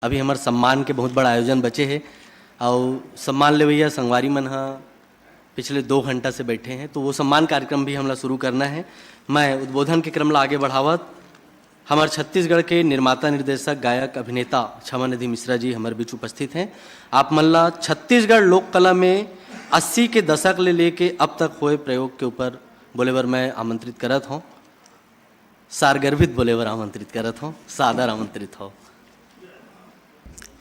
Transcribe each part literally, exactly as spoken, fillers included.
अभी हमर सम्मान के बहुत बड़ा आयोजन बचे हे, अउ सम्मान लेवइया संगवारी मन ह पिछले दो घंटा से बैठे हैं, तो वो सम्मान कार्यक्रम भी हमला शुरू करना है। मैं उद्बोधन के क्रम ला आगे बढ़ावत, हमर छत्तीसगढ़ के निर्माता, निर्देशक, गायक, अभिनेता क्षमानिधि मिश्रा जी हमर बीच उपस्थित हैं। आप मन ला छत्तीसगढ़ लोक कला में अस्सी के दशक ले लेके अब तक होए प्रयोग के ऊपर बोले बर मैं आमंत्रित करत हूँ। सारगर्भित बोले बर आमंत्रित करत हूँ, सादर आमंत्रित हो।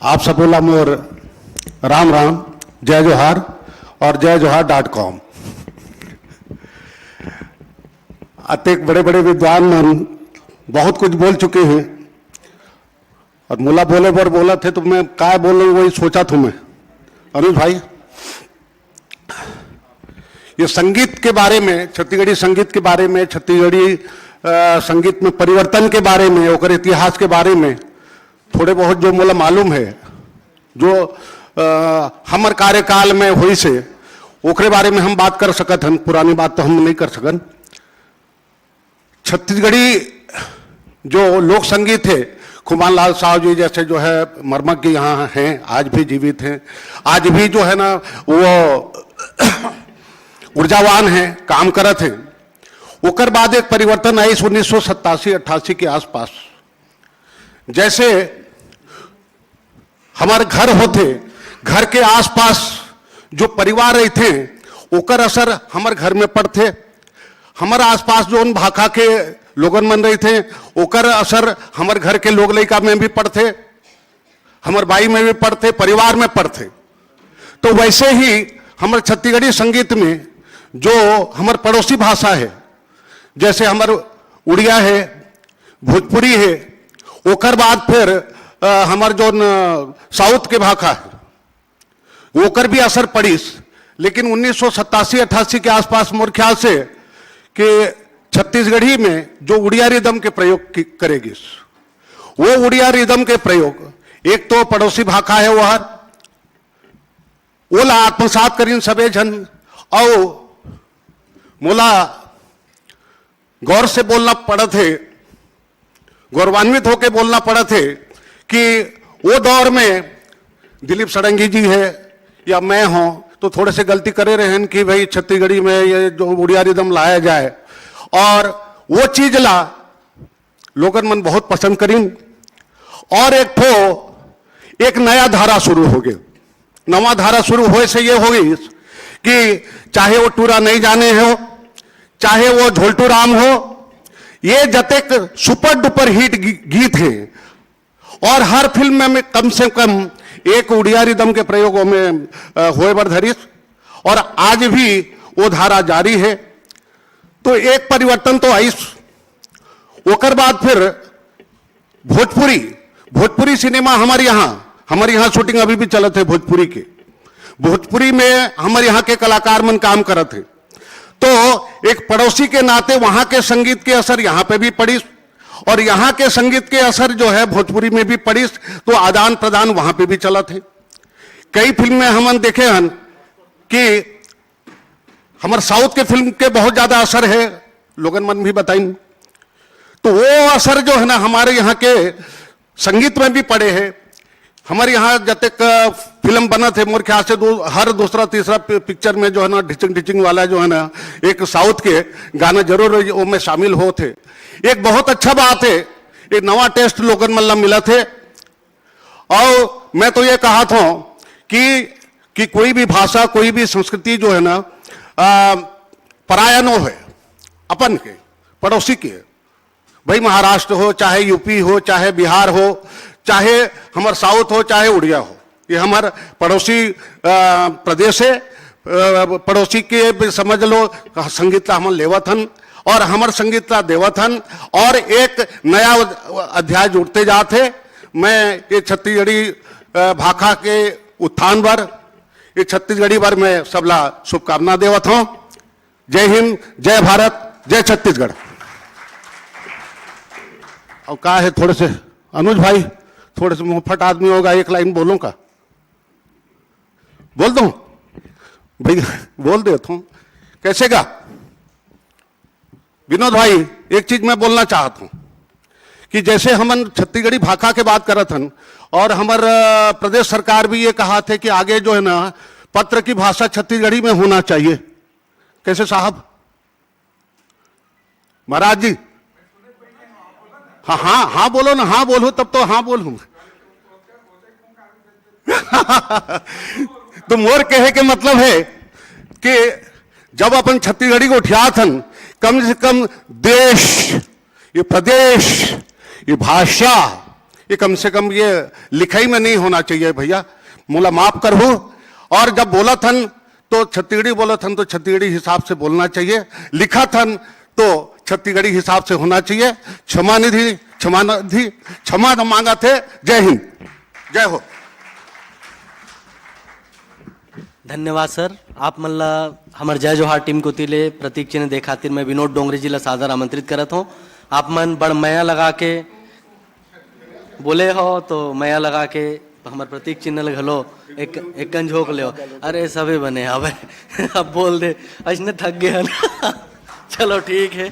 आप सबो ला मोर राम राम, जय जोहार और जय जोहार डॉट कॉम। अतेक बड़े बड़े विद्वान मन बहुत कुछ बोल चुके हैं, और मोला बोले बर बोलत हे तो मैं काय बोलूं, वही सोचत हूं मैं। अनुज भाई, ये संगीत के बारे में, छत्तीसगढ़ी संगीत के बारे में, छत्तीसगढ़ी अ, संगीत में परिवर्तन के बारे में, ओकर इतिहास के बारे में थोड़े बहुत जो मोला मालूम है, जो अ, हमर कार्यकाल में होइस हे, ओकरे बारे में हम बात कर सकत हन। पुरानी बात तो हम नहीं कर सकन। छत्तीसगढ़ी जो लोक संगीत है, खुमान लाल साहू जी जैसे जो है मर्मज्ञ यहाँ हैं, आज भी जीवित हैं, आज भी जो है ना वो ऊर्जावान हैं, काम करत हैं। ओकर बाद एक परिवर्तन आइस उन्नीस सौ सत्तासी अट्ठासी के आसपास, जैसे हमर घर होथे, घर के आसपास जो परिवार रहिथे, ओकर असर हमर घर में पड़थे। हमर आसपास जोन भाखा के लोगन मन रहिथे, ओकर असर हमर घर के लोग लइका में भी पड़थे, हमर बाई में भी पड़थे, परिवार में पड़थे। तो वैसे ही हमर छत्तीसगढ़ी संगीत में जो हमर पड़ोसी भाषा है, जैसे हमर उड़िया है, भोजपुरी है, ओकर बाद फिर अ, हमर जो न, साउथ के भाखा है, ओकर भी असर पड़िस। लेकिन उन्नीस सौ सत्तासी अट्ठासी के आसपास मोर ख्याल से कि छत्तीसगढ़ी में जो उड़िया रिदम के प्रयोग की- करे गिस, वो उड़िया रिदम के प्रयोग, एक तो पड़ोसी भाखा है वह, ओला आत्मसात करिन सबे झन। अउ मोला गौर से बोलना पड़त हे, गौरवान्वित होके बोलना पड़त हे कि वो दौर में दिलीप षडंगी जी है या मैं हों, तो थोड़े से गलती करे रहेन कि भाई छत्तीसगढ़ी में ये जो उड़िया रिदम लाया जाए, और वो चीज ला लोगन मन बहुत पसंद करिन। और एक ठो, एक नया धारा शुरू हो गए। नवा धारा शुरू होए से ये हो गई कि चाहे वो टूरा नहीं जाने हो, चाहे वो झोलटू राम हो, ये जतेक सुपर डुपर हिट गी-, गीत हैं, और हर फिल्म में कम से कम एक उड़िया रिदम के प्रयोग में अ, होए बर धरिस, और आज भी वो धारा जारी है। तो एक परिवर्तन तो आइस। ओकर बाद फिर भोजपुरी, भोजपुरी सिनेमा हमर यहाँ, हमर यहाँ शूटिंग अभी भी चलत है भोजपुरी के। भोजपुरी में हमर यहाँ के कलाकार मन काम करत हैं, तो एक पड़ोसी के नाते वहाँ के संगीत के असर यहाँ पे भी पड़िस और यहाँ के संगीत के असर जो है भोजपुरी में भी पड़िस, तो आदान प्रदान वहाँ पे भी चलत है। कई फिल्म में हमन देखे हन कि हमर साउथ के फिल्म के बहुत ज्यादा असर है, लोगन मन भी बताइन। तो वो असर जो है ना, हमारे यहाँ के संगीत में भी पड़े है। हमारे यहाँ जतेक फिल्म बनत है, मोर ख्याल से दो, हर दूसरा तीसरा पि-, पिक्चर में जो है ना, ढिचिंग ढिचिंग वाला जो है ना, एक साउथ के गाना जरूर वो में शामिल होत है। एक बहुत अच्छा बात है, एक नवा टेस्ट लोगन मन ला मिलत है। और मैं तो ये कहा था कि कि कोई भी भाषा, कोई भी संस्कृति जो है ना, आ, पराया नो है, अपन के, पड़ोसी के। भाई, महाराष्ट्र हो, चाहे यूपी हो, चाहे बिहार हो, चाहे हमर साउथ हो, चाहे उड़िया हो, ये हमर पड़ोसी अ, प्रदेश है, अ, पड़ोसी के भी समझ लो, संगीत ला हमन लेवत हन और हमर संगीत ला देवत हन और एक नया अध्याय जुड़ते जात है। मैं ये छत्तीसगढ़ी अ, भाखा के उत्थान बर, ये छत्तीसगढ़ी बर मैं सबला शुभकामना देवत हूँ। जय हिंद, जय भारत, जय छत्तीसगढ़। और का है, थोड़े से अनुज भाई, थोड़े से मुंहफट आदमी होगा, एक लाइन बोलूं का? बोल दूं भाई, बोल देता हूं। कैसे का विनोद भाई, एक चीज मैं बोलना चाहता हूं कि जैसे हमन छत्तीसगढ़ी भाखा के बात करत हन और हमर, अ, प्रदेश सरकार भी ये कहाथे कि आगे जो है ना, पत्र की भाषा छत्तीसगढ़ी में होना चाहिए। कैसे साहब? महाराज जी, हाँ, हाँ, हाँ बोलो ना, हाँ बोलो, तब तो हाँ बोलूँ। तो मोर कहे के मतलब है कि जब अपन छत्तीसगढ़ी गोठियाथन, कम से कम देश, ये प्रदेश, ये भाषा, ये कम से कम ये लिखई में नहीं होना चाहिए भैया, मोला माफ करहू। और जब बोलथन तो छत्तीसगढ़ी बोलथन तो छत्तीसगढ़ी हिसाब से बोलना चाहिए, लिखथन तो छत्तीसगढ़ी हिसाब से होना चाहिए। क्षमा निधि, क्षमा निधि, क्षमा मांगथे। जय हिंद, जय हो। धन्यवाद सर। आप मन ला हमर जय जोहार टीम कोति ले प्रतीक चिन्ह दे खातिर मैं विनोद डोंगरे जी ला सादर आमंत्रित करत हूँ। आप मन बड़ मया लगा के बोले हो तो मया लगा के हमर प्रतीक चिन्ह ल घलो एक, एकन झोंक ले। अरे सभी बने हवे। अब बोल दे, अइसने थक गए ना। चलो ठीक है।